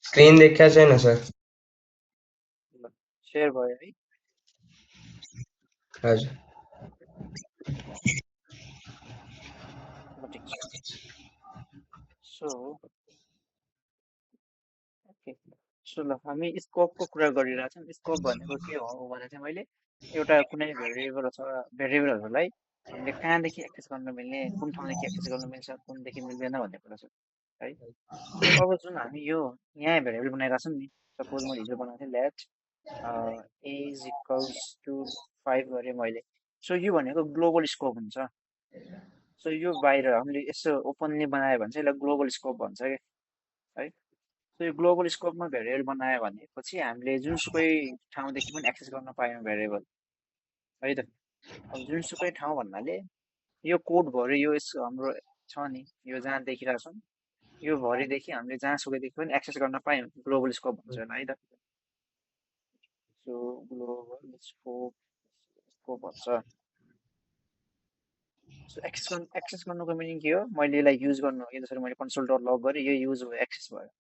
Screen देखा छैन sir. ल सेयर भयो है। हजुर। ल ठिक छ। So okay. सो ल हामी स्कोपको कुरा गरिरहेछौँ। स्कोप भनेको के हो भने चाहिँ मैले एउटा कुनै भेरिएबल अथवा भेरिएबलहरूलाई हामीले कहाँदेखि एक्सेस गर्न मिल्ने, कुन ठाउँदेखि एक्सेस गर्न मिल्छ, कुनदेखि मिल्दैन भन्ने कुरा छ है। सो अब जुन हामी यो यहाँ भेरिएबल बनाइरहेको छौँ नि, सपोज मैले हिजो बनाएको थिएँ ल्याट ए इज इक्वल्स टु 5 गरेँ मैले। सो यो भनेको ग्लोबल स्कोप हुन्छ। सो यो बाहिर हामीले यसो ओपनली बनायो भने चाहिँ यसलाई ग्लोबल स्कोप भन्छ कि है। सो यो ग्लोबल स्कोपमा भेरिएबल बनायो भनेपछि हामीले जुनसुकै ठाउँदेखि पनि एक्सेस गर्न पायौँ भेरिएबल है त। अब जुनसुकै ठाउँ भन्नाले यो कोडभरि यो हाम्रो छ नि, यो जहाँ देखिरहेको छौँ यो भरिदेखि हामीले जहाँसुकैदेखि पनि एक्सेस गर्न पायौँ ग्लोबल स्कोप भन्छ यसलाई है त। सो ग्लोबल स्कोप स्कोप भन्छ। सो एक्सेस गर्नुको मिनिङ के हो, मैले यसलाई युज गर्नु यो जसरी मैले कन्सोल डट लग गरेँ यो युज भयो एक्सेस भयो,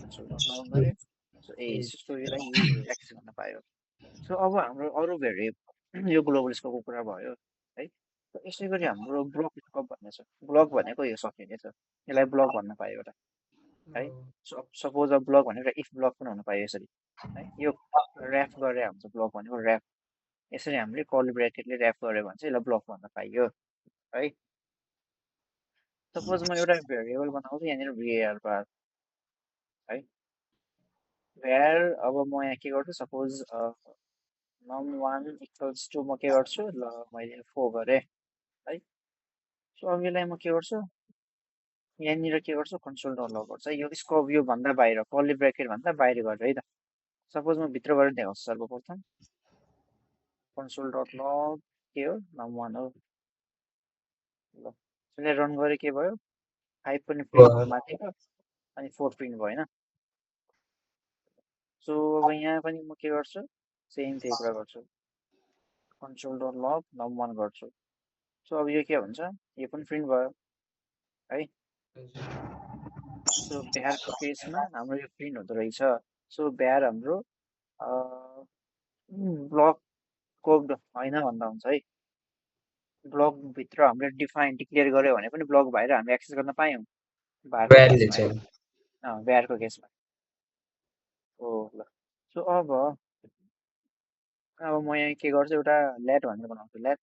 कन्सोल डट लग गरेँ। सो सो यसलाई युज भयो एक्सेस गर्न पायो। सो अब हाम्रो अरू भेरिएबल यो ग्लोबल स्कोपको कुरा भयो है। र यसै गरी हाम्रो ब्लक स्कोप भन्ने छ। ब्लक भनेको यो सकिने छ, यसलाई ब्लक भन्न पायो एउटा है। सपोज अब ब्लक भनेर इफ ब्लक पनि हुन पायो यसरी है। यो ऱ्याप गरेर हुन्छ ब्लक भनेको ऱ्याप। यसरी हामीले कर्ली ब्रेकेटले ऱ्याप गऱ्यो भने चाहिँ यसलाई ब्लक भन्न पाइयो है। सपोज म एउटा भेरिएबल बनाउँछु यहाँनिर भिआर बार है। भ्यार अब म यहाँ के गर्छु, सपोज num1 इक्वल्स टु म के गर्छु, ल मैले 4 गरेँ है। सो अब यसलाई म के गर्छु, यहाँनिर के गर्छु कन्सोल डट लग गर्छ। यो स्कोप यो भन्दा बाहिर कर्ली ब्रेकेट भन्दा बाहिर गर्छु है त। सपोज म भित्र गरेर देखाउँछु सर्वप्रथम कन्सोल डट लग के हो num1 हो। ल यसले रन गरे के भयो, 5 पनि प्रिन्ट भयो माथिको अनि 4 प्रिन्ट भयो होइन। सो अब यहाँ पनि म के गर्छु, सेम त्यही कुरा गर्छु, कन्सोल डट लग num1 गर्छु। सो अब यो के हुन्छ, यो पनि प्रिन्ट भयो है। सो भ्यारको केसमा हाम्रो यो प्रिन्ट हुँदो रहेछ। सो भ्यार हाम्रो ब्लक कोड होइन भन्दा हुन्छ है। ब्लकभित्र हामीले डिक्लेयर गर्यो भने पनि ब्लक बाहिर हामीले एक्सेस गर्न पायौँ भ्यारको भ्यालले केसमा है। चाहिँ भ्यारको केसमा हो। ल सो अब म यहाँ के गर्छु, एउटा ल्याट भनेर बनाउँछु। ल्याट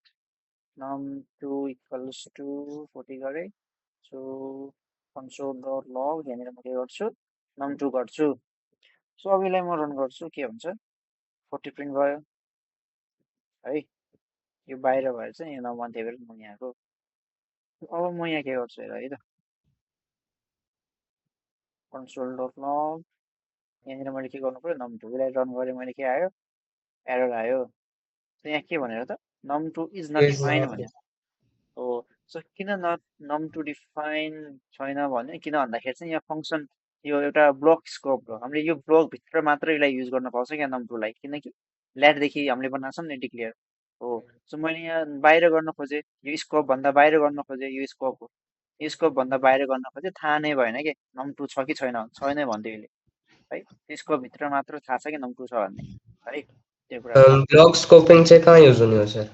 num2 इक्वल्स टु 40 गरेँ। सो कन्सोल डट लग यहाँनिर म के गर्छु num2 गर्छु। सो अब यसलाई म रन गर्छु के हुन्छ, 40 प्रिन्ट भयो है। यो बाहिर भएर चाहिँ यो num1 त्यही भएर म यहाँको। अब म यहाँ के गर्छु हेर है त, कन्सोल डट लग यहाँनिर मैले के गर्नु पऱ्यो, num2 यसलाई रन गरेँ मैले, के आयो, एरर आयो। सो यहाँ के भनेर त, num2 इज नट डिफाइन्ड भन्यो हो। सो किन नट num2 डिफाइन छैन भने, किन भन्दाखेरि चाहिँ यहाँ फङ्सन यो एउटा ब्लक स्कोप हो, हामीले यो ब्लकभित्र मात्र यसलाई युज गर्न पाउँछ क्या num2 लाई, किनकि ल्याटदेखि हामीले बनाएको छौँ नि डिक्लेयर हो। सो मैले यहाँ बाहिर गर्न खोजेँ, यो स्कोप भन्दा बाहिर गर्न खोजेँ, यो स्कोप हो, यो स्कोप भन्दा बाहिर गर्न खोजेँ, थाहा नै भएन कि num2 छ कि छैन, छैन भन्थ्यो यसले है। त्यसको भित्र मात्र थाहा छ कि num2 छ भन्ने है, त्यो कुरा छ। ब्लक स्कोपिङ चाहिँ कहाँ युज हुने हो सर?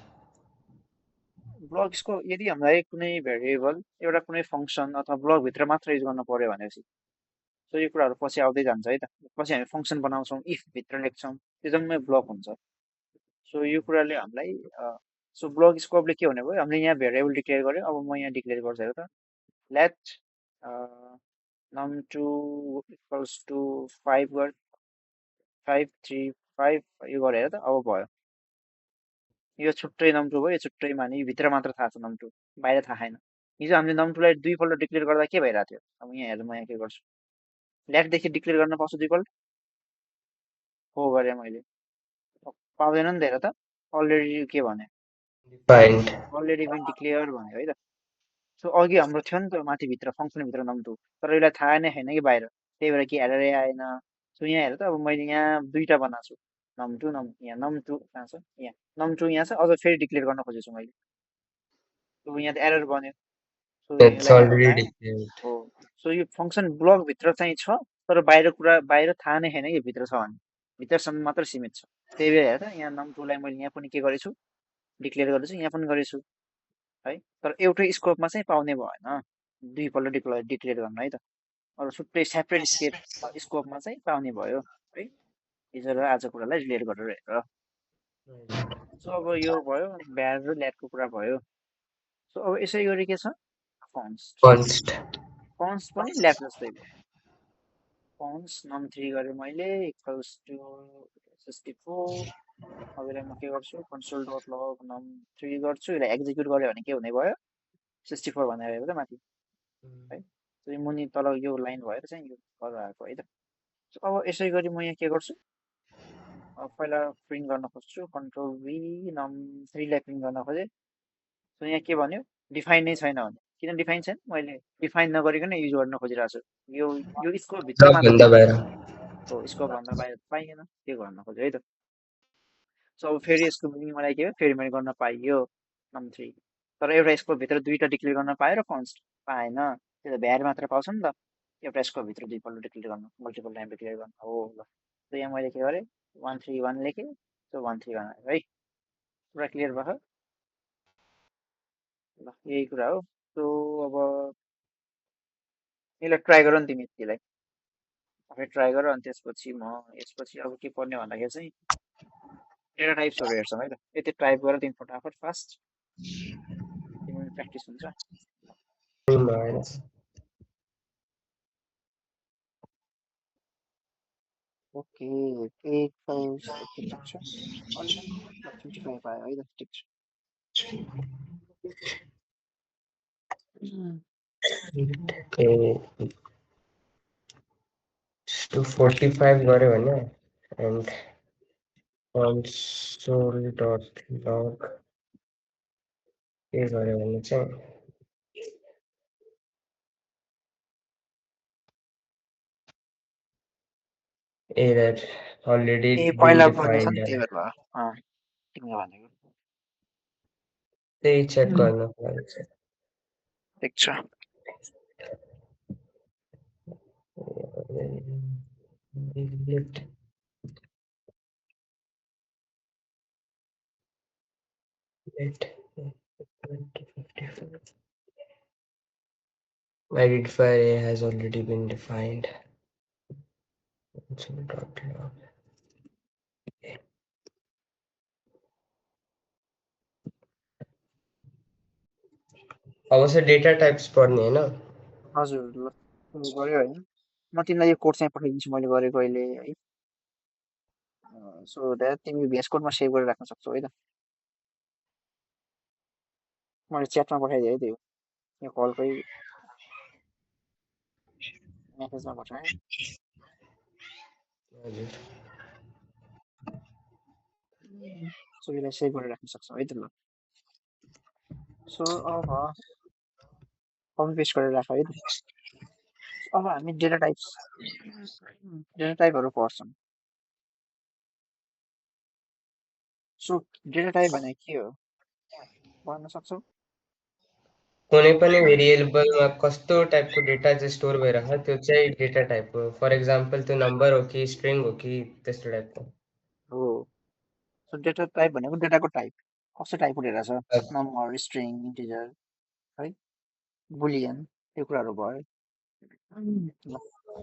ब्लक्सको यदि हामीलाई कुनै भेरिएबल एउटा कुनै फङ्सन अथवा ब्लकभित्र मात्र युज गर्न पर्यो भनेपछि, सो यो कुराहरू पछि आउँदै जान्छ है त। पछि हामी फङ्सन बनाउँछौँ, इफ भित्र लेख्छौँ, त्यो जम्मै ब्लक हुन्छ। सो यो कुराले हामीलाई सो ब्लक स्कोपले के हुने भयो, हामीले यहाँ भेरिएबल डिक्लेयर गर्यो। अब म यहाँ डिक्लेयर गर्छु हेर त, लेट num2 इक्वल्स टु 5 गर, 5 3 5 यो गरेर हेर त, अब भयो। यो छुट्टै num2 भयो, यो छुट्टैमा नि भित्र मात्र थाहा छ num2, बाहिर थाहा छैन। हिजो हामीले num2 लाई दुईपल्ट डिक्लेयर गर्दा के भइरहेको थियो, अब यहाँ हेर्नु, म यहाँ के गर्छु, ल्याटदेखि डिक्लेयर गर्न पाउँछु दुईपल्ट हो गरेँ मैले, पाउँदैन नि त हेर त, अलरेडी के भने, डिफाइन्ड। अलरेडी बिन डिक्लेयर भन्यो है त। सो अघि हाम्रो थियो नि त माथिभित्र फङ्सनभित्र num2, तर यसलाई थाहा नै छैन कि बाहिर, त्यही भएर के एररै आएन। सो यहाँ हेर त, अब मैले यहाँ दुईवटा बनाएको छु, num2 यहाँ num2 कहाँ छ, यहाँ num2 यहाँ छ, अझ फेरि डिक्लेयर गर्न खोजेछु मैले, सो यहाँ त एरर बन्यो। सो इट्स यसलाई एरर अलरेडी आयो डिक्लेयर्ड। हो। सो यो फङ्सन ब्लकभित्र चाहिँ छ, तर बाहिर थाहा नै छैन यो भित्र छ भने, भित्रसम्म मात्र सीमित छ। त्यही भएर हेर त, यहाँ num2 लाई मैले यहाँ पनि के गरेछु, डिक्लेयर गरेछु, यहाँ पनि गरेछु है। तर एउटै स्कोपमा चाहिँ पाउने भएन, दुईपल्ट डिक्लेयर गर्नु है त। अरू छुट्टै सेपरेट स्कोपमा चाहिँ पाउने भयो है। हिजो र आज कुरालाई रिलेट गरेर हेर। सो अब यो भयो भ्यार र ल्याटको कुरा भयो। सो अब यसै गरी के छ, कन्स्ट। कन्स्ट कन्स्ट पनि ल्याट जस्तै भयो। कन्स्ट num3 गरेँ मैले इक्वल्स टु 64। अब यसलाई म के गर्छु, कन्सोल डट लग num3 गर्छु, यसलाई एक्जिक्युट गरेँ भने के हुने भयो, 64 भनेर हेर त माथि है। यो मुनि तल यो लाइन भएर चाहिँ यो पर आएको है त। अब यसै गरी म यहाँ के गर्छु, पहिला प्रिन्ट गर्न खोज्छु, कन्ट्रोल भी num3 लाई प्रिन्ट गर्न खोजेँ। सो यहाँ के भन्यो, डिफाइन नै छैन भने। किन डिफाइन छैन, मैले डिफाइन नगरिकन युज गर्न खोजिरहेको छु। यो स्कोप भित्र मात्र सबभन्दा पाइयो, बाहिर। हो स्कोप भन्दा बाहिर पाइएन, के गर्न खोज्यो है त। सो अब फेरि यसको मिनिङ मलाई के हो, फेरि मैले गर्न पाइयो num3, तर एउटा स्कोप भित्र दुईटा डिक्लेयर गर्न पायो र कन्स्ट पाएन। त्यो त भ्यार मात्र पाउँछ नि त, एउटा स्कोप भित्र दुईपल्ट डिक्लेयर गर्नु, मल्टिपल टाइम डिक्लेयर गर्नु हो। ल त यहाँ मैले के गरेँ, 131 लेखेँ, सो 131 आयो है। पुरा क्लियर भयो। ल यही कुरा हो। सो अब यसलाई ट्राई गर नि तिमी यतिलाई, आफै ट्राई गर। अनि त्यसपछि म यसपछि अब के पढ्ने भन्दाखेरि चाहिँ डेटा टाइप्सहरू हेर्छौँ है त। यति टाइप गर तिमी फटाफट फास्ट, तिमी प्र्याक्टिस हुन्छ। ओके 8 5 ठिक छ, अनि 55 आयो है त, ठिक छ। 45 गऱ्यो भने एन्ड कन्सोल डट लग के गऱ्यो भने चाहिँ एरर अलरेडी ए बिन पहिला भनेछ डिफाइन्ड नि त्यही है, भएर भयो, तिमीले भनेको त्यही चेक गर्नु पर्छ। ठिक छ। Identifier A has already been defined. अब चाहिँ डेटा टाइप्स पढ्ने होइन? हजुर ल सुरु गऱ्यो होइन, म तिमीलाई यो कोड चाहिँ पठाइदिन्छु मैले गरेको अहिले है। सो द्याट तिमी भेस कोडमा सेभ गरेर राख्न सक्छौ है त। मैले च्याटमा पठाइदिएँ है, त्यो यो कलकै मेसेजमा पठाएँ। हजुर। सो यसलाई सेभ गरेर राख्न सक्छौ है त। ल सो अब कपी पेस्ट गरेर राख है त। अब हामी डेटा टाइपहरू पढ्छौँ। सो डेटा टाइप भनेको के हो भन्न सक्छौ? कुनै पनि भेरिएबलमा कस्तो टाइपको डेटा चाहिँ स्टोर भइरहेको त्यो चाहिँ डेटा टाइप हो। फर इक्जाम्पल त्यो नम्बर हो कि स्ट्रिङ हो कि त्यस्तो टाइपको हो। सो डेटा टाइप भनेको डेटाको टाइप, कस्तो टाइपको डेटा छ, हो। नम्बर, स्ट्रिङ, इन्टिजर है, बुलियन, त्यो कुराहरू भयो। ल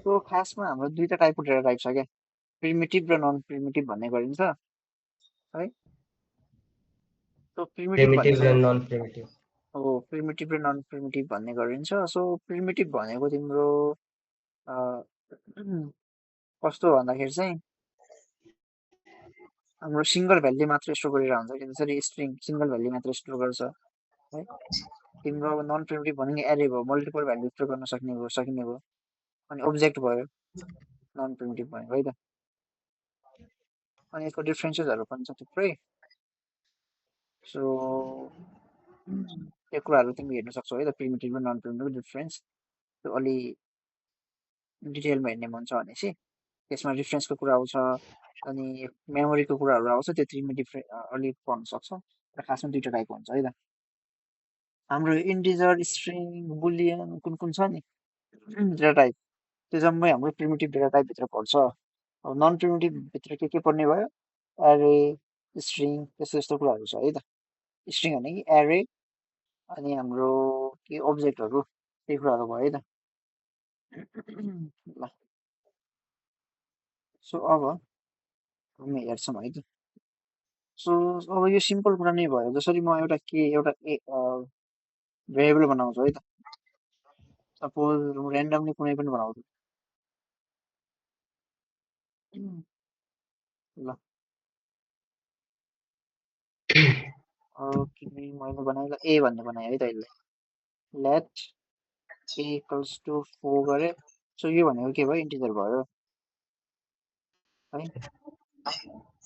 सो खासमा हाम्रो दुईटा टाइपको डेटा टाइप छ क्या, प्रिमिटिभ र नन प्रिमिटिभ भन्ने गरिन्छ है। सो प्रिमिटिभ प्रिमिटिभ र भनेको नन प्रिमिटिभ। हो, प्रिमिटिभ र नन प्रिमिटिभ भन्ने गरिन्छ। सो प्रिमिटिभ भनेको तिम्रो कस्तो भन्दाखेरि चाहिँ हाम्रो सिङ्गल भ्याल्यु मात्र स्टोर गरेर हुन्छ कि, जसरी स्ट्रिङ सिङ्गल भ्याल्यु मात्र स्टोर गर्छ है। तिम्रो अब नन प्रिमिटिभ भनेको एरे भयो, मल्टिपल भ्याल्यु स्टोर गर्न सकिने भयो। अनि अब्जेक्ट भयो नन प्रिमिटिभ भनेको है त। अनि यसको डिफ्रेन्सेसहरू पनि छ थुप्रै। सो त्यो कुराहरू तिमी हेर्न सक्छौ है त, प्रिमिटिभ र नन प्रिमिटिभको डिफ्रेन्स। त्यो अलि डिटेलमा हेर्ने मन छ भने चाहिँ त्यसमा डिफ्रेन्सको कुरा आउँछ, अनि मेमोरीको कुराहरू आउँछ, त्यो तिमी अलिक पढ्न सक्छौ। र खासमा दुईवटा टाइपको हुन्छ है त, हाम्रो इन्टिजर, स्ट्रिङ, बुलियन कुन कुन छ नि, डेटा टाइप त्यो जम्मै हाम्रो प्रिमिटिभ डेटा टाइपभित्र पर्छ। अब नन प्रिमिटिभ भित्र के पर्ने भयो? एरे, स्ट्रिङ त्यस्तो यस्तो कुराहरू छ है त। स्ट्रिङ भनेको एरे अनि हाम्रो के अब्जेक्टहरू त्यही कुराहरू भयो है त। ल सो अब हामी हेर्छौँ है त। सो अब यो सिम्पल कुरा नै भयो। जसरी म एउटा भेरिएबल बनाउँछु है त। सपोज ऱ्यान्डमली कुनै पनि बनाउँछु। ल ओके मैले बनाएको ए भन्ने बनाएँ है त यसलाई। लेट ए इक्वल्स टु 4 गरेँ। सो यो भनेको के भयो? इन्टिजर भयो है।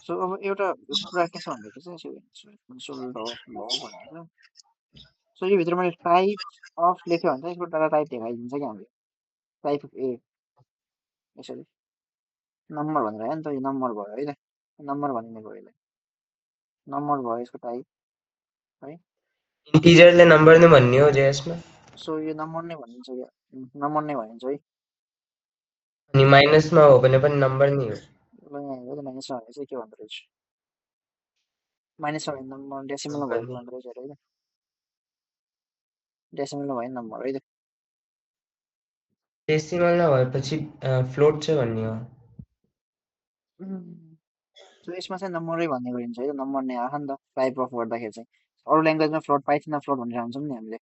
सो अब एउटा कुरा के छ भन्दाखेरि चाहिँ कन्सोल डट लग भन्ने छ। सो यो भित्र मैले टाइप अफ लेख्यो भने चाहिँ यसको डाटा टाइप देखाइदिन्छ क्या हामीले। टाइप अफ ए यसरी नम्बर भनेर आयो नि त। यो नम्बर भयो है त। नम्बर भनिने भयो यसलाई। नम्बर भयो यसको टाइप है। इन्टिजरले नम्बर नै भन्ने हो जेएसमा। सो यो नम्बर नै भनिन्छ क्या। नम्बर नै भनिन्छ है। अनि माइनसमा हो भने पनि नम्बर नै हो। ल यहाँ हेर्दा माइनसमा भने चाहिँ के भन्दो रहेछ? माइनसमा भने नम्बर डेसिमलमा नम्बर भयो के नै। भन्दो रहेछ अरे है त। डेसिमलमा भयो नि नम्बर है त। डेसिमल नभएपछि फ्लोट चाहिँ भन्ने हो। सो यसमा चाहिँ नम्बरै भन्ने गरिन्छ है त। नम्बर नै आछ नि त टाइप अफ गर्दाखेरि चाहिँ। अरू ल्याङ्ग्वेजमा फ्लोट पाइथनमा फ्लोट भनेर हुन्छौँ नि हामीले।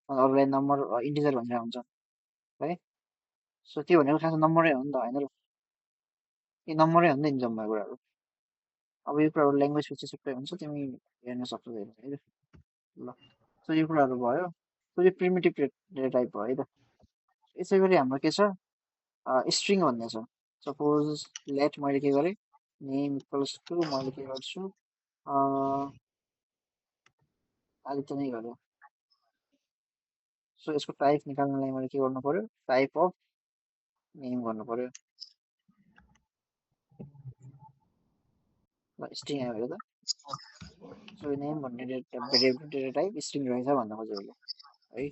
अरूलाई नम्बर इन्टिजर भनेर हुन्छ है। सो त्यो भनेको खास नम्बरै हो नि त होइन र? यो नम्बरै हो नि त नि जम्मा कुराहरू। अब यो कुराहरू ल्याङ्ग्वेज पछि छुट्टै हुन्छ तिमी हेर्न सक्छौ हेर्नु है त। ल सो यो कुराहरू भयो। सो यो प्रिमिटिभ डेटा टाइप भयो है त। यसै गरी हाम्रो के छ? स्ट्रिङ भन्ने छ। सपोज लेट मैले के गरेँ? नेम इक्वल्स टु मैले के गर्छु? आदित्य नै गरेँ। सो यसको टाइप निकाल्नलाई मैले के गर्नु पर्यो? टाइप अफ नेम गर्नु पर्यो। ल स्ट्रिङ आयो हेर त। सो नेम भन्ने डेटा टाइप स्ट्रिङ रहेछ भन्न खोजेँ उसले है।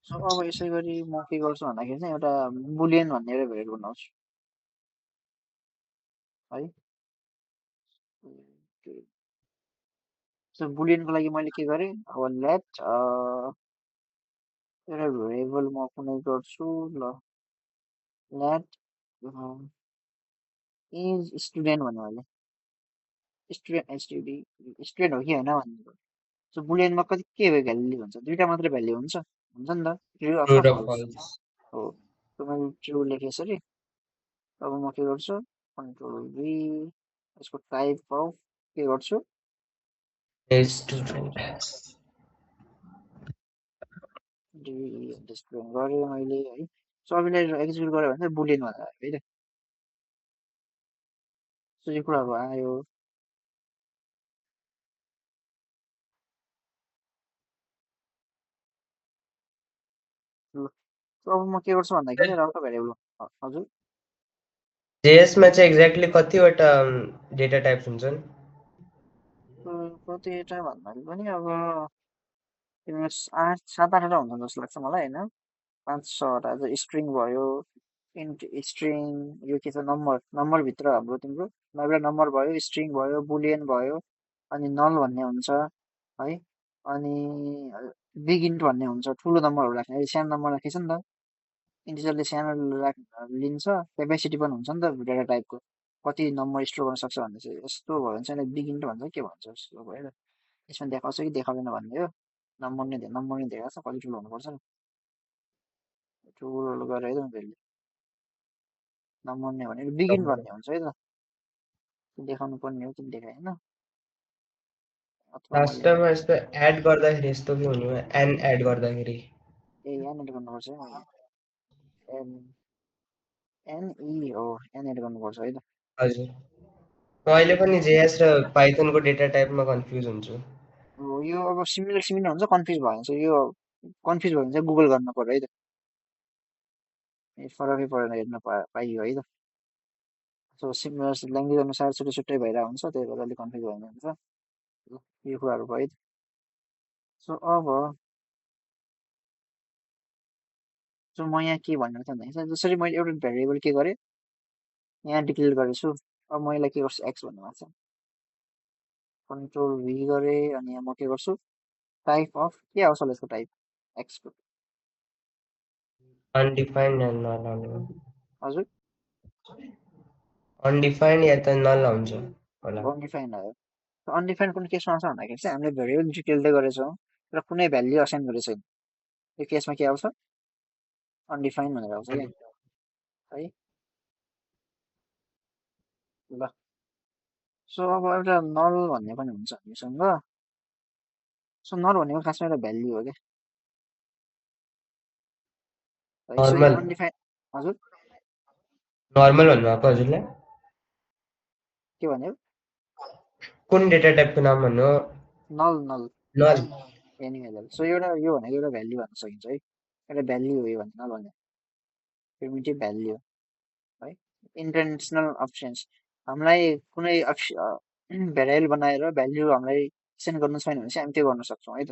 सो अब यसै गरी म के गर्छु भन्दाखेरि चाहिँ एउटा बुलियन भन्ने एउटा भेरिएबल बनाउँछु है। सो बुलियनको लागि मैले के गरेँ? अब लेट एउटा भेरिएबल म कुनै गर्छु। ल लेट इज स्टुडेन्ट भन्नु मैले। स्टुडेन्ट एसटिडी स्टुडेन्ट हो कि होइन भन्नु। सो बुलियनमा कति के भ्याल्यु हुन्छ? दुईवटा मात्रै भ्याल्यु हुन्छ हुन्छ नि त। ट्रु ट्रु अथवा र फल्स फल्स। हो। सो मैले ट्रु लेखेँ यसरी। अब म के गर्छु? कन्ट्रोल भी यसको टाइप अफ के गर्छु? स्टुडेन्ट। डिस्प्ले गरेँ मैले है। सो अब यसलाई एक्जिक्युट गरेँ भने चाहिँ बुलियन भनेर आयो है त। सो यो कुराहरू आयो। ल सो अब म के गर्छु भन्दाखेरि चाहिँ एउटा भेरिएबल हजुर जेएसमा चाहिँ एक्ज्याक्टली कतिवटा डेटा टाइप्स हुन्छन्? कतिवटा भन्दाखेरि पनि अब तिम्रो 7-8वटा हुन्छ जस्तो लाग्छ मलाई होइन। 5-6वटा चाहिँ स्ट्रिङ भयो। इन्ट स्ट्रिङ यो के छ? नम्बरभित्र हाम्रो तिम्रो एउटा नम्बर भयो, स्ट्रिङ भयो, बुलियन भयो, अनि नल भन्ने हुन्छ है। अनि बिग इन्ट भन्ने हुन्छ ठुलो नम्बरहरू राख्ने। अहिले सानो नम्बर राखेको छ नि त। इन्टिजरले सानो लिन्छ। क्यापेसिटी पनि हुन्छ नि त डेटा टाइपको। कति नम्बर स्टोर गर्न सक्छ भन्ने चाहिँ यस्तो भयो भने चाहिँ बिग इन्ट भन्छ के भन्छ जस्तो भयो त। यसमा देखाउँछ कि देखाउँदैन भन्ने हो। नम्बर नै देखाएको छ कति ठुलो हुनुपर्छ। ठुलो गरेर है त भेल्यु नम्बर नै भनेको बिग इन्ट भन्ने हुन्छ है त। त्यो देखाउनु पर्ने हो कि देखाएन। अथवा लास्ट मैले टाइममा यस्तो एड गर्दाखेरि यस्तो के हुने एन एड गर्दाखेरि। ए एन एड गर्नुपर्छ है मैले। एन एनई हो एन एड गर्नुपर्छ है त। हजुर। म अहिले पनि जेएस र पाइथनको डेटा टाइपमा कन्फ्युज हुन्छु। हो यो अब सिमिलर सिमिलर हुन्छ कन्फ्युज भयो भने चाहिँ यो कन्फ्युज भयो भने चाहिँ गुगल गर्नु पर्यो है त। फरकै परेर हेर्न पाइयो है त। सो सिमिलर ल्याङ्ग्वेज अनुसार छुट्टै छुट्टै भइरहेको हुन्छ त्यही भएर अलिक कन्फ्युज भयो भने हुन्छ। यो कुराहरू भयो है त। सो अब सो म यहाँ के भनेर त भन्दाखेरि चाहिँ जसरी मैले एउटा भेरिएबल के गरेँ यहाँ डिक्लेयर गरेछु अब म यसलाई के गर्छु एक्स भन्नु भएको छ कन्ट्रोल भी गरेँ अनि यहाँ म के गर्छु टाइप अफ के आउँछ होला यसको टाइप एक्सको अनडिफाइन्ड या नल आउने हजुर अनडिफाइन्ड या त नल आउँछ होला। अनडिफाइन्ड आयो अनडिफाइन्ड कुन केसमा आउँछ भन्दाखेरि चाहिँ हामीले भेरिएबल डिटेल दिँदै गरेछौँ र कुनै भ्याल्यु असाइन गरेको छैन त्यो केसमा के आउँछ अनडिफाइन्ड भनेर आउँछ क्या है ल सो अब एउटा नल भन्ने पनि हुन्छ हामीसँग सो नल भनेको खासमा एउटा भ्याल्यु हो क्या है सो यो नर्मल अनडिफाइन्ड हजुर नर्मल भन्नुभएको हजुरले? के भन्यो कुन डेटा टाइपको नाम भन्नु? नल नल नल। एनिमल सो एउटा यो भनेको एउटा भ्याल्यु भन्न सकिन्छ है एउटा भ्याल्यु हो यो भने नल भने प्रिमिटिभ भ्याल्यु है इन्टरनेसनल अप्सन्स हामीलाई कुनै भेरिएबल बनाएर भ्याल्यु हामीलाई सेन्ड गर्नु छैन भने चाहिँ हामी त्यो गर्न सक्छौँ है त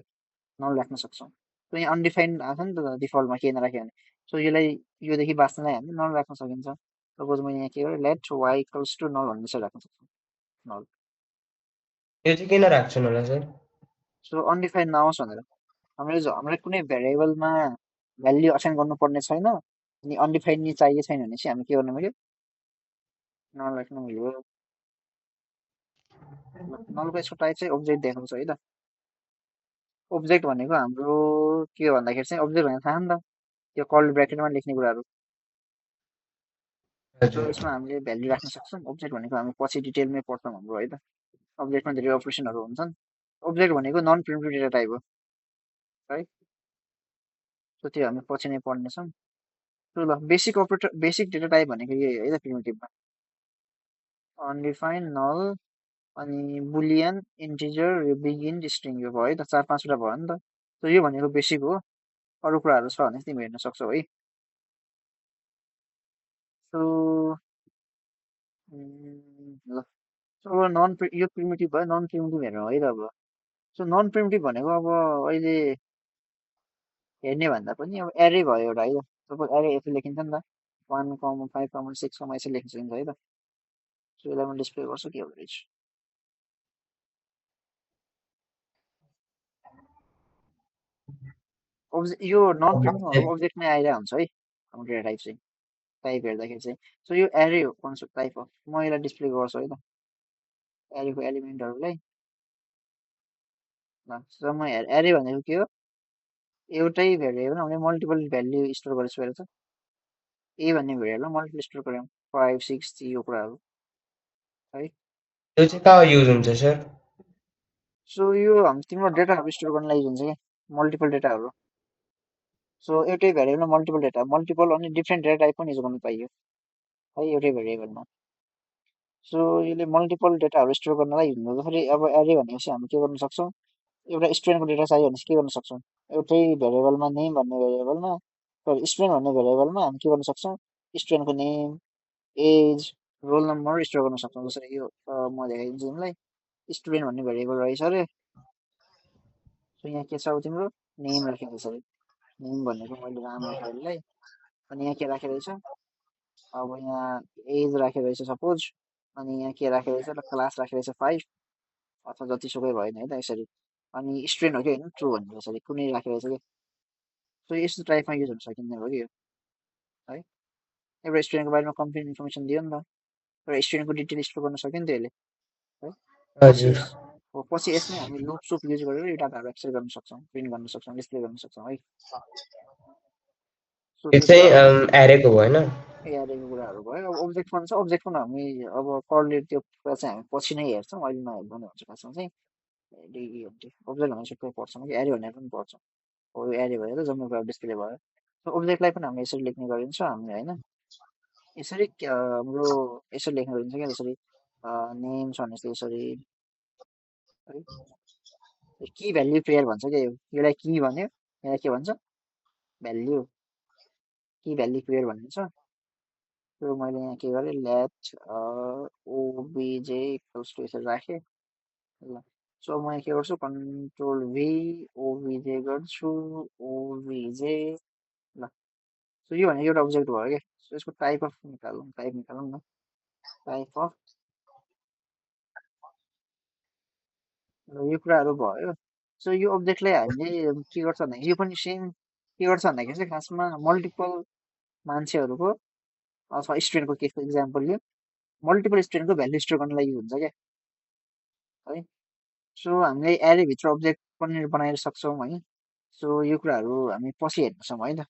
नल राख्न सक्छौँ सो यहाँ अनडिफाइन्ड आएको नि त डिफल्टमा के नराख्यो भने सो यसलाई योदेखि बाँच्नलाई हामीले नल राख्न सकिन्छ सपोज मैले यहाँ के गरेँ लेट वाइ इक्वल्स टु नल भन्ने चाहिँ राख्न सक्छु नल यो चाहिँ किन राख्छन् होला सर? सो अनडिफाइन्ड नआओस् भनेर हामीलाई कुनै भेरिएबलमा भ्याल्यु असाइन गर्नुपर्ने छैन अनि अनडिफाइन्ड नि चाहिएको छैन भने चाहिँ हामी के गर्नु मिल्यो नल राख्नु मिल्यो ल नलको यसको टाइप चाहिँ अब्जेक्ट देखाउँछ है त अब्जेक्ट भनेको हाम्रो के हो भन्दाखेरि चाहिँ अब्जेक्ट भनेको थाहा नि त त्यो कर्ली ब्राकेटमा लेख्ने कुराहरू सो हजुर। यसमा हामीले भ्याल्यु राख्न सक्छौँ अब्जेक्ट भनेको हामी पछि डिटेलमै पढ्छौँ हाम्रो है त अब्जेक्टमा धेरै अपरेसनहरू हुन्छन् अब्जेक्ट भनेको नन प्रिमिटिभ डेटा टाइप हो है सो त्यो हामी पछि नै पढ्नेछौँ सो ल बेसिक डेटा टाइप भनेको यही है त प्रिमिटिभमा अनडिफाइन्ड नल अनि बुलियन इन्टिजर यो बिगिन स्ट्रिङ यो भयो है त चार पाँचवटा भयो नि त सो यो भनेको बेसिक हो अरू कुराहरू छ भने तिमी हेर्न सक्छौ है सो ल सो अब यो प्रिमिटिभ भयो नन प्रिमिटिभ हेरौँ है त अब सो नन प्रिमिटिभ भनेको अब अहिले हेर्ने भन्दा पनि अब एरे भयो एउटा है सपोज एरे यसो लेखिन्छ नि त 1,5,6 यसो लेख्न सकिन्छ है त सो यसलाई म डिस्प्ले गर्छु के हो यो नन प्रिमिटिभ भनेको अब्जेक्टमै आइरहेको हुन्छ है हाम्रो डेटा टाइप चाहिँ टाइप हेर्दाखेरि चाहिँ सो यो एरे हो कन्सेप्ट टाइप हो म यसलाई डिस्प्ले गर्छु है त एरेको एलिमेन्टहरूलाई ल म एरे भनेको के हो एउटै भेरिएबल हामीले मल्टिपल भ्याल्यु स्टोर गरेको छु ए भन्ने भेरिएबलमा मल्टिपल स्टोर गऱ्यौँ 5 6 यो कुराहरू है त्यो चाहिँ कहाँ युज हुन्छ सर? सो यो हामी तिम्रो डेटाहरू स्टोर गर्न लागि हुन्छ क्या मल्टिपल डेटाहरू सो एउटै भेरिएबलमा मल्टिपल डेटा मल्टिपल अनि डिफ्रेन्ट डेटा टाइप पनि युज गर्नु पाइयो है एउटै भेरिएबलमा सो यसले मल्टिपल डेटाहरू स्टोर गर्नलाई हुँदाखेरि अब एरे भनेपछि हामी के गर्न सक्छौँ एउटा स्टुडेन्टको डेटा चाहियो भने चाहिँ के गर्न सक्छौँ एउटै भेरिएबलमा नेम भन्ने भेरिएबलमा सरी स्टुडेन्ट भन्ने भेरिएबलमा हामी के गर्न सक्छौँ स्टुडेन्टको name as roll number store गर्न सक्छौँ जसरी यो म देखाइदिन्छु तिमीलाई स्टुडेन्ट भन्ने भेरिएबल रहेछ अरे सो यहाँ के छ अब तिम्रो नेम राखेको छ अरे नेम भनेको मैले नाम राखेँ यसलाई अनि यहाँ के राखेको रहेछ अब यहाँ एज राखेको रहेछ सपोज अनि यहाँ के राखेको रहेछ र क्लास राखेको रहेछ 5 अथवा जतिसुकै भएन है त यसरी अनि स्टुडेन्ट हो कि होइन ट्रु भन्ने यसरी कुनै राखेको रहेछ कि सो यस्तो टाइपमा युज हुन सकिने हो कि यो है एउटा स्टुडेन्टको बारेमा कम्प्लिट इन्फर्मेसन दियो नि त एउटा स्टुडेन्टको डिटेल स्टोर गर्न सक्यो नि त यसले है पछि हजुर। पछि यसमै हामी लुप सुप युज गरेर यो डाटाहरू एक्सेस गर्न सक्छौँ प्रिन्ट गर्न सक्छौँ डिस्प्ले गर्न सक्छौँ है सो यो त्यो चाहिँ कुरा भयो एरेको भयो होइन? एआरएको कुराहरू भयो अब अब्जेक्ट फन छ अब्जेक्ट फन हामी अब करले त्यो कुरा चाहिँ हामी पछि नै हेर्छौँ अहिले नहेर्नु नै हुन्छ खासमा चाहिँ अब्जेक्ट भनेर सबै पढ्छौँ कि एरे भनेर पनि पढ्छौँ हो यो एरे भयो त जम्मै कुरा डिस्प्ले भयो सो अब्जेक्टलाई पनि हामीले यसरी लेख्ने गरिन्छ हामीले होइन यसरी हाम्रो यसरी लेख्ने गरिन्छ क्या जसरी नेम छ भने चाहिँ यसरी है की भ्याल्यु पेयर भन्छ क्या यो यसलाई की भन्यो यसलाई के भन्छ भ्याल्यु की भ्याल्यु पेयर भनिन्छ त्यो मैले यहाँ के गरेँ लेट ओबिजे इक्वल्स टु यसरी राखेँ ल सो म यहाँ के गर्छु कन्ट्रोल भी ओबिजे गर्छु ओबिजे ल सो यो भनेको एउटा अब्जेक्ट भयो क्या। सो यसको टाइप अफ निकालौँ न। टाइप अफ, यो कुराहरू भयो। सो यो अब्जेक्टलाई हामीले के गर्छ भन्दाखेरि यो पनि सेम के गर्छ भन्दाखेरि चाहिँ खासमा मल्टिपल मान्छेहरूको अथवा स्टुडेन्टको केसको इक्जाम्पल लियो, मल्टिपल स्टुडेन्टको भ्याल्यु स्टोर गर्नलाई युज हुन्छ क्या है। सो हामीले एरेभित्र अब्जेक्ट पनि बनाएर सक्छौँ है। सो यो कुराहरू हामी पछि हेर्नेछौँ है त।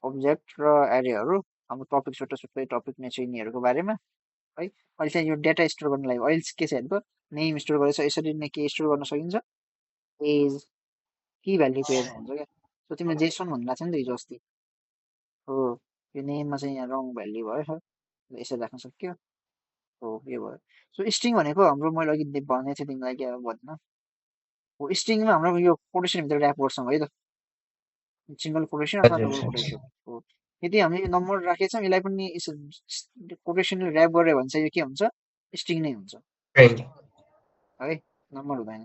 अब्जेक्ट र एरेहरू हाम्रो टपिक छुट्टै टपिक नै छ यिनीहरूको बारेमा है। अहिले चाहिँ यो डेटा स्टोर गर्नलाई अहिले के छ हेर्नु, नेम स्टोर गरेछ, यसरी नै के स्टोर गर्न सकिन्छ, एज की भ्याल्यु पेयरमा हुन्छ क्या। सो तिमीले जेसन भन्नु छ नि त हिजो अस्ति हो, यो नेममा चाहिँ यहाँ रङ भ्याल्यु भयो सर, यसरी राख्न सक्यो हो, यो भयो। सो स्ट्रिङ भनेको हाम्रो मैले अघि भनेको थिएँ तिमीलाई क्या भन्न हो, स्ट्रिङमा हाम्रो यो कोटेसनभित्र ऱ्याप गर्छौँ है त, सिङ्गल कोटेसन अथवा हजुर डबल सर। कोटेसन हो। यदि हामीले यो नम्बर राखेछौँ यसलाई पनि कोटेसनले ऱ्याप गऱ्यो भने चाहिँ यो के हुन्छ, स्ट्रिङ नै हुन्छ स्ट्रिङ। है, नम्बर हुँदैन।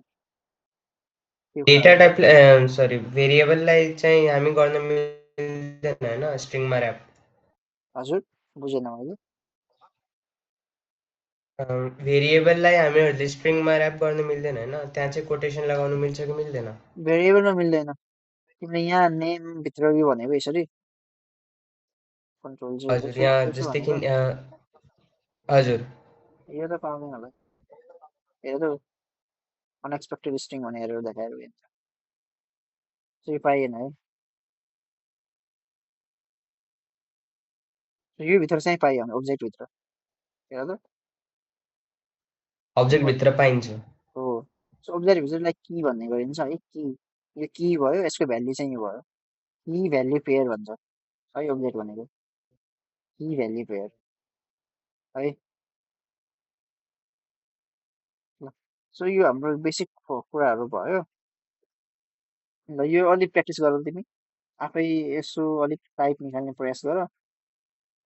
त्यो डेटा कुराहरू भयो। टाइप सरी भेरिएबललाई चाहिँ हामी गर्न मिल्दैन होइन स्ट्रिङमा ऱ्याप। हजुर बुझेन मैले। भेरिएबललाई हामीहरूले स्ट्रिङमा ऱ्याप गर्न मिल्दैन होइन, त्यहाँ चाहिँ कोटेसन लगाउनु मिल्छ कि मिल्दैन? भेरिएबलमा मिल्दैन। तिमीले यहाँ नेमभित्र यो भनेको यसरी कन्ट्रोल जे हजुर यसो यहाँ यसो जस्तै कि भनेको हजुर। यो त पाउँदैन होला, यो त अनएक्सपेक्टेड स्ट्रिङ भनेर देखाएर हुन्छ, यो पाइएन है। यो भित्र चाहिँ पाइयो भने अब्जेक्टभित्र हेर त अब्जेक्टभित्र पाइन्छ। हो। सो अब्जेक्टभित्रलाई की भन्ने गरिन्छ है, की यो की भयो, यसको भ्याल्यु चाहिँ यो भयो, की भ्याल्यु पेयर भन्छ है अब्जेक्ट भनेको, की भ्याल्यु पेयर है ल। सो यो हाम्रो बेसिक कुराहरू भयो। ल यो अलिक प्र्याक्टिस गर तिमी आफै, यसो अलिक टाइप निकाल्ने प्रयास गर,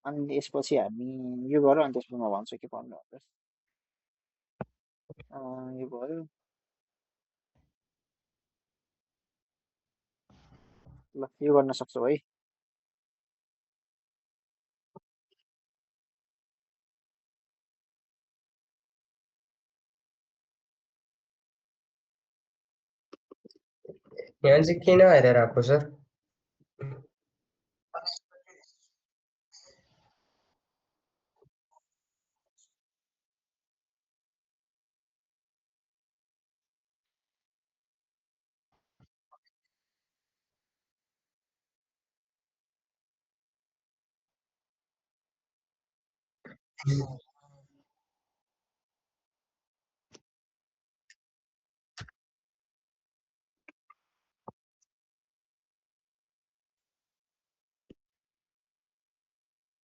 अनि त्यसपछि हामी यो गर, अनि त्यसपछि म भन्छु के भन्नु भनेर। यो भयो, ल यो गर्न सक्छौ है। यहाँ चाहिँ किन हेरेर आएको सर?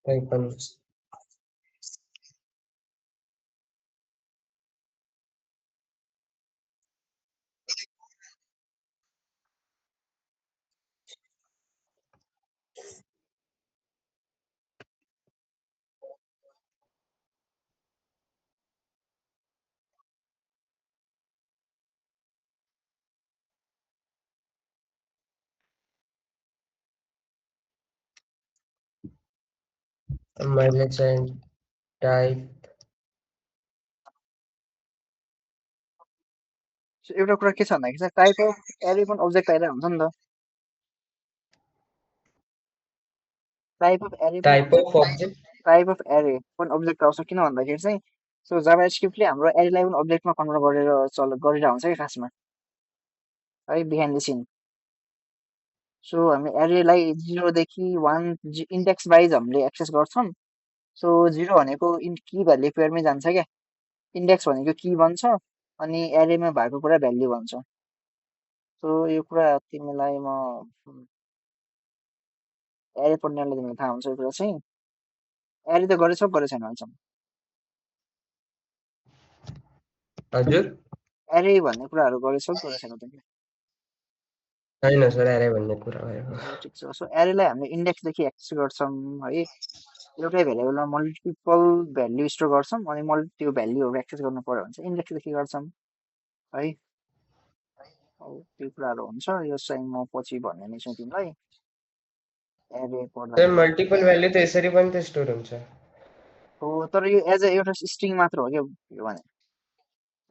कहीँ पनि मैले चाहिँ टाइप सो एउटा कुरा के छ भन्दाखेरि चाहिँ टाइप अफ एरे पनि अब्जेक्ट आइरहेको हुन्छ नि त, टाइप अफ एरे पनि type object, of object. Type of एरे पनि अब्जेक्ट आउँछ किन भन्दाखेरि चाहिँ सो जाभा स्क्रिप्टले हाम्रो एरेलाई पनि अब्जेक्टमा कन्भर्ट गरेर गरिरहेको हुन्छ कि खासमा है, बिहाइन्ड द सिन। सो हामी एरेलाई 0 देखि 1 इन्डेक्स वाइज हामीले एक्सेस गर्छौँ। सो 0 भनेको की भ्याल्यु पेयरमै जान्छ क्या, इन्डेक्स भनेको की भन्छ, अनि एरेमा भएको कुरा भ्याल्यु भन्छ। सो यो कुरा तिमीलाई म एरे पढ्नेलाई तिमीलाई थाहा हुन्छ यो कुरा चाहिँ, एरे त गरेछौ गरेछैन अहिलेसम्म, हजुर एरे भन्ने कुराहरू गरेछौ गरेछैन तिमीले। होइन सर एरे भन्ने कुरा भयो। ए ठिक छ। सो एरेलाई हामीले इन्डेक्सदेखि एक्सेस गर्छौँ है, एउटै भेरिएबलमा मल्टिपल भ्याल्यु स्टोर गर्छौँ, अनि त्यो भ्याल्युहरू एक्सेस गर्नु पऱ्यो भने चाहिँ इन्डेक्सदेखि गर्छौँ है। त्यो कुराहरू हुन्छ, यो चाहिँ म पछि भन्ने नै छु तिमीलाई। एरे तर पढ्दाखेरि। मल्टिपल भ्याल्यु त यसरी पनि त स्टोर हुन्छ। हो तर यो एज ए एउटा स्ट्रिङ मात्र हो क्या यो भने,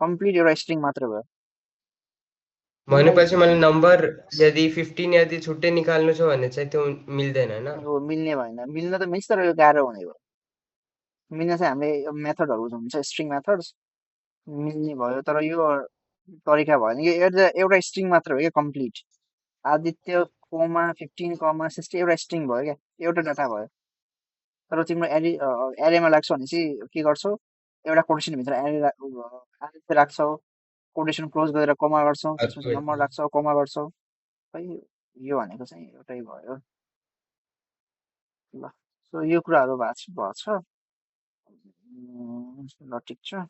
कम्प्लिट एउटा स्ट्रिङ मात्र भयो। तिमीलाई भनेपछि मैले नम्बर यदि 15 यदि छुट्टै निकाल्नु छ भने चाहिँ त्यो मिल्दैन हैन? यो मिल्ने भएन, मिल्न त मिल्छ तर यो गाह्रो हुने भयो। मिल्न चाहिँ हामीले मेथडहरू हुन्छ स्ट्रिङ मेथड्स, मिल्ने भयो तर यो तरिका भएन। यो एउटा स्ट्रिङ मात्र हो क्या कम्प्लिट। आदित्य कोमा 15 कमा 60 एउटा स्ट्रिङ भयो क्या, एउटा डाटा भयो। तर तिम्रो एरेमा लाग्छ भने चाहिँ के गर्छौ, एउटा कोटेसनभित्र आदित्य राख्छौ, कोटेसन क्लोज गरेर कमा गर्छौ, त्यसपछि नम्बर राख्छौ, कमा गर्छौ। है यो भनेको चाहिँ एउटै भयो। ल सो यो कुराहरू भएको छ। ल ठिक छ,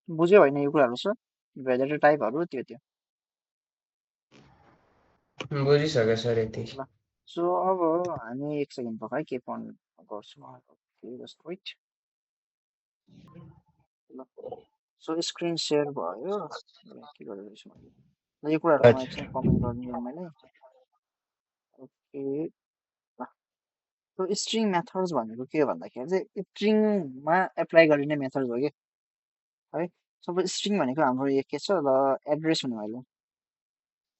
बुझ्यो होइन यो कुराहरू छ, भेरिएबल टाइपहरू त्यो त्यो। बुझिसक्यो सर यति। ल सो अब हामी एक सेकेन्ड पख है के पढ्नु गर्छु। Okay just wait. ल सो स्क्रिन सेयर भयो। के गरिरहेछु मैले, ल यो कुराहरू म एकछिन अच्छा। कमेन्ट गरिदिउँ मैले। ओके ल सो स्ट्रिङ मेथड्स भनेको के हो भन्दाखेरि चाहिँ स्ट्रिङमा एप्लाई गरिने मेथड हो कि है। सबै स्ट्रिङ भनेको हाम्रो यो के छ ल, एड्रेस भने मैले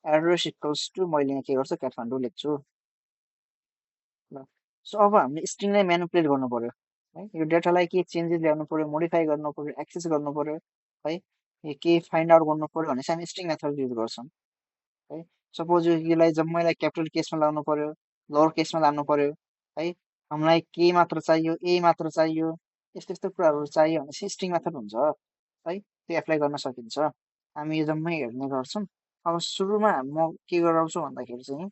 एड्रेस इक्वल्स टु मैले यहाँ के गर्छु काठमाडौँ लेख्छु। ल सो अब हामीले स्ट्रिङलाई म्यानिपुलेट गर्नु पर्यो है, यो डेटालाई के चेन्जेस ल्याउनु पर्यो, मोडिफाई गर्नु पर्यो, एक्सेस गर्नु पर्यो है, यो के फाइन्ड आउट गर्नु पर्यो भने चाहिँ हामी स्ट्रिङ मेथड युज गर्छौँ है। सपोज यसलाई जम्मैलाई क्यापिटल केसमा लानु पर्यो, लोवर केसमा लानु पर्यो है, हामीलाई के मात्र चाहियो, ए मात्र चाहियो, यस्तो यस्तो कुराहरू चाहियो भने चाहिँ स्ट्रिङ मेथड हुन्छ है, त्यो एप्लाई गर्न सकिन्छ। हामी यो जम्मै हेर्ने गर्छौँ। अब सुरुमा म के गराउँछु भन्दाखेरि चाहिँ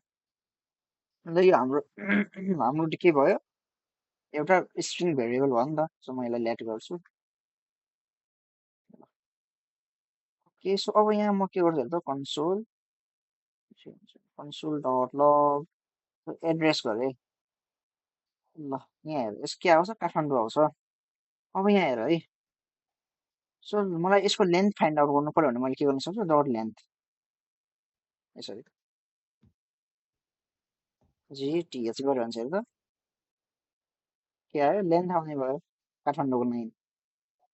ल यो हाम्रो हाम्रो के भयो, एउटा स्ट्रिङ भेरिएबल भयो नि त। सो म यसलाई लेट गर्छु। के सो अब यहाँ म के गर्छु हेर त, कन्सोल डट लग एड्रेस गरेँ। ल यहाँ हेर यस के आउँछ, काठमाडौँ आउँछ। अब यहाँ हेर है, सो मलाई यसको लेन्थ फाइन्ड आउट गर्नु पर्यो भने मैले के गर्न सक्छु, डट लेन्थ यसरी जिटिएच गरेर हुन्छ हेर त के आयो, लेन्थ आउने भयो काठमाडौँको 9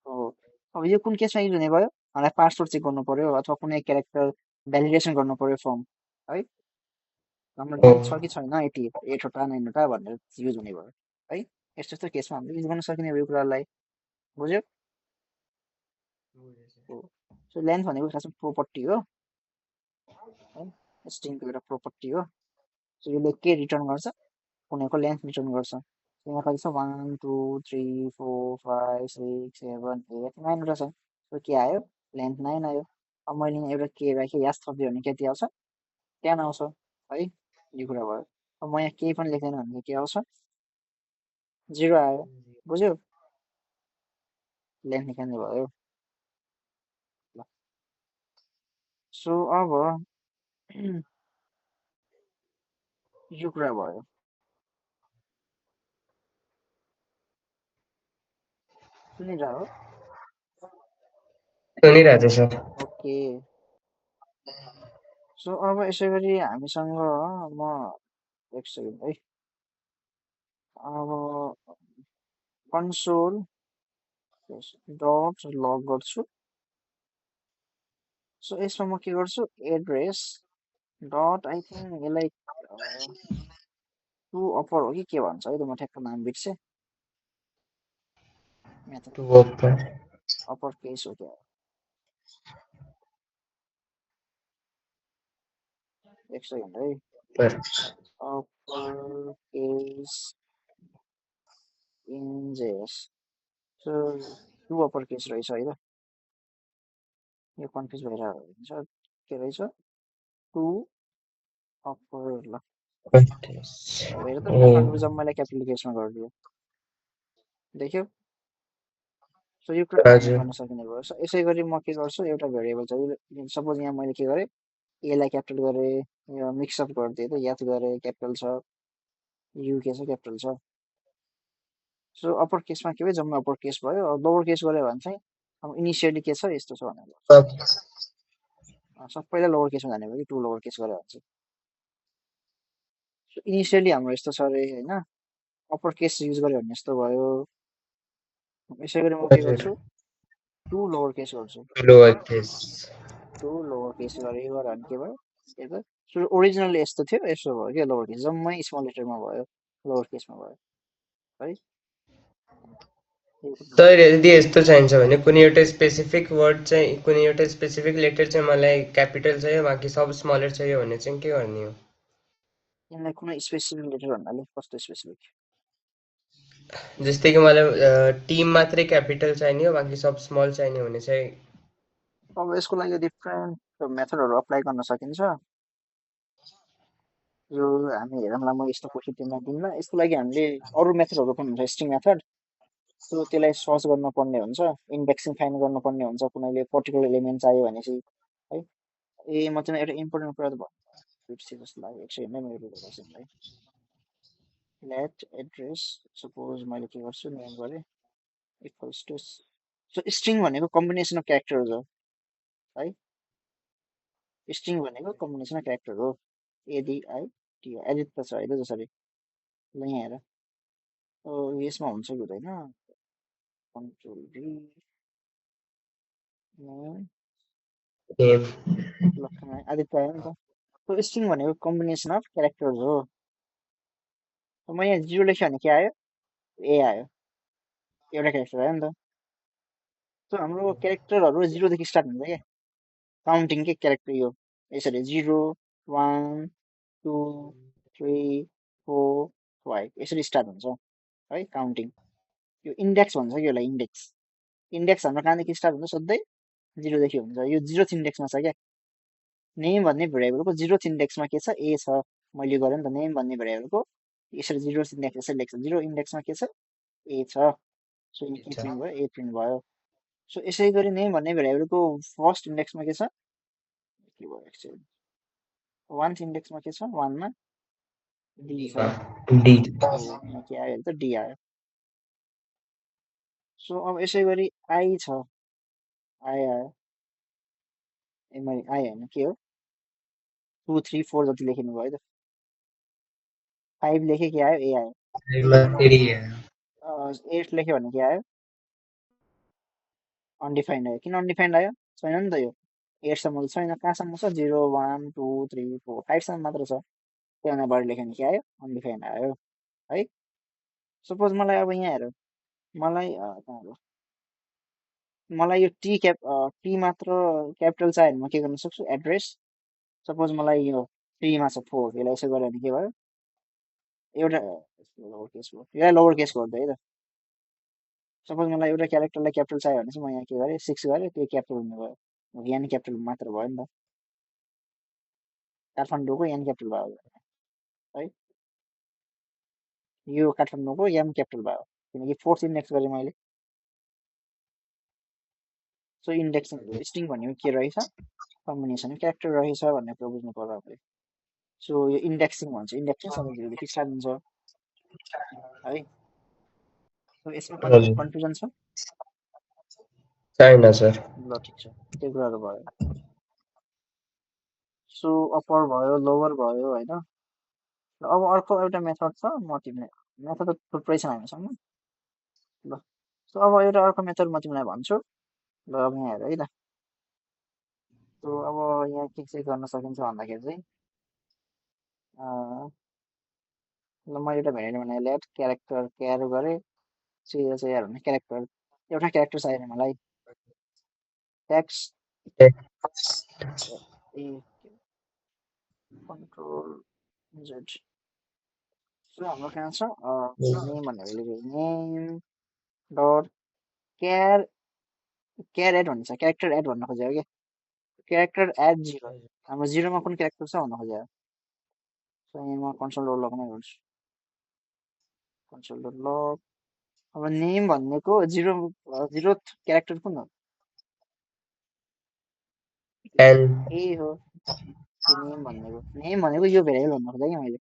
हो। अब यो कुन केसमा युज हुने भयो, हामीलाई पासवर्ड चेक गर्नु पर्यो अथवा कुनै क्यारेक्टर भ्यालिडेसन गर्नु पर्यो फर्म है, हाम्रो हो। लेन्थ छ कि छैन, 8वटा 9वटा भनेर युज हुने भयो है। यस्तो यस्तो केसमा हामीले युज गर्न सकिने भयो यो कुरालाई, बुझ्यो। हो सो लेन्थ भनेको खासमा प्रोपर्टी हो है, स्ट्रिङको एउटा प्रोपर्टी हो। सो यसले के रिटर्न गर्छ, कुनैको लेन्थ रिटर्न गर्छ। यहाँ कति छ 1 2 3 4 5 6 7 8 9वटा छ। सो के आयो, लेन्थ 9 आयो। अब मैले यहाँ एउटा के राखेँ, यास थपिदियो भने कति आउँछ, 10 आउँछ है, यो कुरा भयो। अब म यहाँ केही पनि लेख्दैन भने के आउँछ, 0 आयो, बुझ्यो। लेन्थ निकाल्ने भयो। ल सो अब यो कुरा भयो। सुनिरह हो। सुनिरहेको छु सर। ओके सो अब यसै गरी हामीसँग म एक सेकेन्ड है, अब कन्सोल डट लग गर्छु। सो यसमा म के गर्छु, एड्रेस डट आई थिङ्क यसलाई टु अप्पर हो कि के भन्छ है, त म ठ्याक्क नाम बिर्सेँ। यहाँ टु ओपन अप्पर केस हो क्या, एक सेकेन्ड है, पर अप्पर केस इन्जेस। सो टु अप्पर केस रहेछ है त, यो कन्फ्युज भएर हुन्छ के रहेछ, टु अप्पर। ल अब हेर त ओ काठमाडौँ जम्मैलाई क्यापिटल केसमा गरिदियो, देख्यौ। सो यो कुरा हामीले हजुर। गर्न सकिने भयो। सो यसै गरी म के गर्छु, एउटा भेरिएबल छ, सपोज यहाँ मैले के गरेँ, एलाई क्यापिटल गरेँ, यो मिक्सअप गरिदिएँ त, याद गरेँ क्यापिटल छ, यु के छ क्यापिटल छ। सो अप्पर केसमा के भयो, जम्मै अप्पर केस भयो। अब लोवर केस गऱ्यो भने चाहिँ अब इनिसियली के छ यस्तो छ भनेर सब सबैलाई लोवर केसमा जाने भयो कि टु लोवर केस गऱ्यो भने चाहिँ। इनिसियली हाम्रो यस्तो छ अरे होइन, अप्पर केस युज गर्यो भने यस्तो भयो। यसै गरी म के हजुर गर्छु, टु लोवर केस गर्छु। Lower case to lower case गरेर अनि के भयो, सो ओरिजिनली यस्तो थियो, यस्तो भयो क्या, लोवर केस जम्मै स्मल लेटरमा भयो, लोवर केसमा भयो है। त्यही कुरा। सर यदि यस्तो चाहिन्छ भने कुनै एउटा स्पेसिफिक वर्ड चाहिँ कुनै एउटा स्पेसिफिक लेटर चाहिँ मलाई क्यापिटल चाहियो बाँकी सब स्मलर चाहियो भने चाहिँ के गर्ने हो? यिनलाई कुनै स्पेसिफिक लेटर भन्नाले कस्तो स्पेसिफिक? जस्तै कि मलाई टिम मात्रै क्यापिटल चाहिने हो बाँकी सब स्मल चाहिने भने चाहिँ अब यसको लागि डिफ्रेन्ट मेथडहरू अप्लाई गर्न सकिन्छ। यो हामी हेरौँला, म यस्तो क्वेसन तिमीलाई दिउँला। यसको लागि हामीले अरू मेथडहरू पनि हुन्छ, स्ट्रिङ मेथड। सो त्यसलाई सर्च गर्नुपर्ने हुन्छ, इन्डेक्सिङ फाइन्ड गर्नुपर्ने हुन्छ, कुनैले पर्टिकुलर एलिमेन्ट चाहियो भने चाहिँ है। ए म तिमीलाई एउटा इम्पोर्टेन्ट कुरा त बिर्सेँ जस्तो लाग्यो, एक सेकेन्ड है, मेरो एकछिनलाई। लेट एड्रेस, सपोज मैले के गर्छु, नेम गरेँ इक्वल्स टु, सो स्ट्रिङ भनेको कम्बिनेसन अफ क्यारेक्टर्स हो है। स्ट्रिङ भनेको कम्बिनेसन अफ क्यारेक्टर हो। एडिआइटी एडिट त छ होइन जसरी, ल यहाँ हेर। यसमा हुन्छ कि हुँदैन, कन्ट्रोल भी नेम लक्षण आदित्य आयो नि त। त्यो स्ट्रिङ भनेको कम्बिनेसन अफ क्यारेक्टर्स हो। म यहाँ जिरो लेख्यो भने के आयो, ए आयो, एउटा क्यारेक्टर आयो नि त। सो हाम्रो क्यारेक्टरहरू जिरोदेखि स्टार्ट हुन्छ क्या, काउन्टिङ के क्यारेक्टर यो यसरी 0 1 2 3 4 5 यसरी स्टार्ट हुन्छ है काउन्टिङ। यो इन्डेक्स भन्छ कि यसलाई, इन्डेक्स। इन्डेक्स हाम्रो कहाँदेखि स्टार्ट हुन्छ, सधैँ जिरोदेखि हुन्छ। यो जिरो इन्डेक्समा छ क्या। नेम भन्ने भेरिएबलको जिरो इन्डेक्समा के छ, ए छ। मैले गरेँ नि त, नेम भन्ने भेरिएबलको यसरी जिरो इन्डेक्स यसरी लेख्छ, जिरो इन्डेक्समा के छ, ए छ। सो यहाँ के प्रिन्ट भयो, ए प्रिन्ट भयो। सो यसै गरी नेम भन्ने भेरिएबलको फर्स्ट इन्डेक्समा के छ, के भयो एक्चुअली, वान इन्डेक्समा के छ, वानमा डी छ। डी सो यहाँ के आयो त, डी आयो। सो अब यसै गरी आई छ, आई आयो। ए मैले आई होइन के हो, 2 3 4 जति लेखिनु भयो त, 5 लेखेँ के आयो, ए आयो। फेरि 8 लेख्यो भने के आयो, अनडिफाइन्ड आयो। किन अनडिफाइन्ड आयो, छैन नि त यो, 8सम्म त छैन। कहाँसम्म छ, 0 1 2 3 4 5सम्म मात्र छ। त्योभन्दा बढी लेख्यो भने के आयो, अनडिफाइन्ड आयो है। सपोज मलाई अब यहाँ हेर, मलाई कहाँ गयो, मलाई यो टी मात्र क्यापिटल चाहियो भने म के गर्न सक्छु, एड्रेस। सपोज मलाई यो टीमा छ 4, यसलाई यसो गऱ्यो भने के भयो, एउटा लोवर केस भयो। यसलाई लोवर केस गर्दै है त। सपोज मलाई एउटा क्यारेक्टरलाई क्यापिटल चाहियो भने चाहिँ म यहाँ के गरेँ, 6 गरेँ, त्यो क्यापिटल हुने भयो। एन क्यापिटल मात्र भयो नि त, काठमाडौँको एन क्यापिटल भयो है। यो काठमाडौँको एम क्यापिटल भयो, किनकि फोर्थ इन्डेक्स गरेँ मैले। सो इन्डेक्सिङ स्ट्रिङ भनेको के रहेछ, कम्बिनेसन क्यारेक्टर रहेछ भन्ने कुरा बुझ्नु पर्यो हामीले। सो यो इन्डेक्सिङ भन्छ, इन्डेक्सिङ सधैँ जिरोदेखि स्टार्ट हुन्छ है। सो यसमा हजुर कन्फ्युजन छ, छैन सर ल ठिक छ, त्यो कुराहरू भयो। सो अप्पर भयो, लोवर भयो होइन। अब अर्को एउटा मेथड छ, म तिमीलाई मेथड त थुप्रै छ हामीसँग ल। सो अब एउटा अर्को मेथड म तिमीलाई भन्छु ल, अब यहाँ हेर है त। सो अब यहाँ के चाहिँ गर्न सकिन्छ भन्दाखेरि चाहिँ ल मैले एउटा भेरिएबल बनाएँ, लेट क्यारेक्टर क्यार गरेँ, चाहिँ यार भने क्यारेक्टर, एउटा क्यारेक्टर चाहियो भने मलाई text A control Z. So हाम्रो कहाँ छ, नेम भन्ने variable, name dot char, char at भन्ने छ, क्यारेक्टर एड भन्न खोजेको क्या, क्यारेक्टर एड 0। हाम्रो 0मा कुन क्यारेक्टर छ भन्न खोजेको। सो यहाँ म कन्सोल डट लग नै गर्छु, कन्सोल डट लग। अब नेम भन्नेको 0th क्यारेक्टर कुन हो, एन ए हो। त्यो नेम भनेको यो भेरिएबल भन्न खोजेँ कि मैले,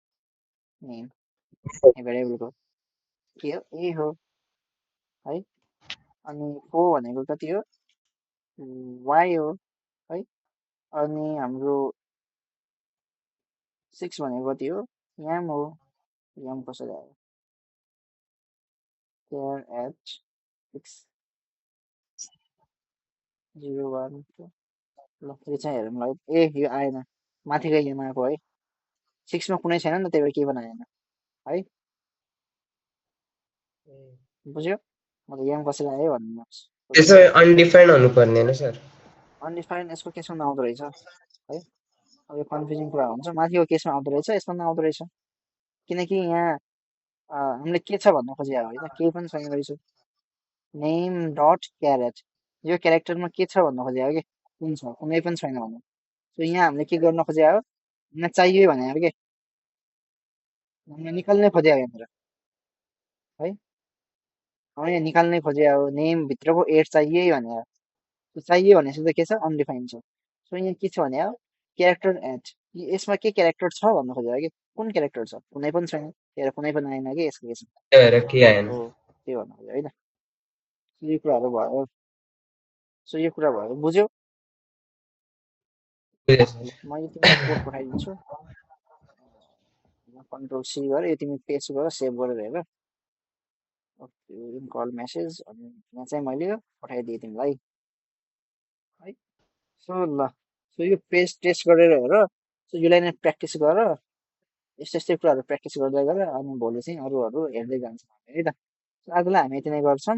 नेम यो भेरिएबलको के हो, ए हो है। अनि ओ भनेको कति हो, वाइ हो है। अनि हाम्रो 6 भनेको कति हो, याम हो याम कसरी आयो केयर एट 601 ल यो चाहिँ हेरौँ ल है। ए यो आएन माथिको योमा आएको है 6मा कुनै छैन नि त त्यही भएर केही पनि आएन है बुझ्यो म त याम कसरी आयो भन्नु त्यसो सोधिरहेको अनडिफाइन्ड हुनुपर्ने होइन सर? अनडिफाइन्ड यसको केसमा नआउँदो रहेछ है अब यो कन्फ्युजिङ कुरा हुन्छ माथिको केसमा आउँदो रहेछ यसमा नआउँदो रहेछ किनकि यहाँ हामीले के छ भन्न खोजेको होइन केही पनि छैन रहेछ नेम डट क्यारेट यो क्यारेक्टरमा के छ भन्न खोजेको कि कुन छ कुनै पनि छैन भन्नु सो यहाँ हामीले के गर्न खोजेको यहाँ चाहियो भने के हामीले निकाल्नै खोजेको यहाँनिर है अब यहाँ निकाल्नै खोजेको नेम भित्रको एड चाहियो भने त्यो चाहियो भनेपछि त के छ अनडिफाइन्ड छ सो यहाँ के छ भने क्यारेक्टर एड यसमा के क्यारेक्टर छ भन्न खोजेको कि कुन क्यारेक्टर छ कुनै पनि छैन त्यही भएर कुनै पनि आएन कि यसको केसमा त्यही भएर के आएन? हो त्यही भन्नु खोजेँ होइन यो कुराहरू भयो सो यो कुरा भयो बुझ्यौ बुझेँ सर। ल मैले तिमीलाई कोड पठाइदिन्छु कन्ट्रोल सी गरेर यो तिमी पेस्ट गर सेभ गरेर हेर ओके कल मेसेज अनि यहाँ चाहिँ मैले पठाइदिएँ तिमीलाई है सो ल सो यो पेज टेस्ट गरेर हेर सो यसलाई नै प्र्याक्टिस गर यस्तो यस्तै कुराहरू प्र्याक्टिस गर्दै गर अनि भोलि चाहिँ अरूहरू हेर्दै जान्छौँ है त आजलाई हामी यति नै गर्छौँ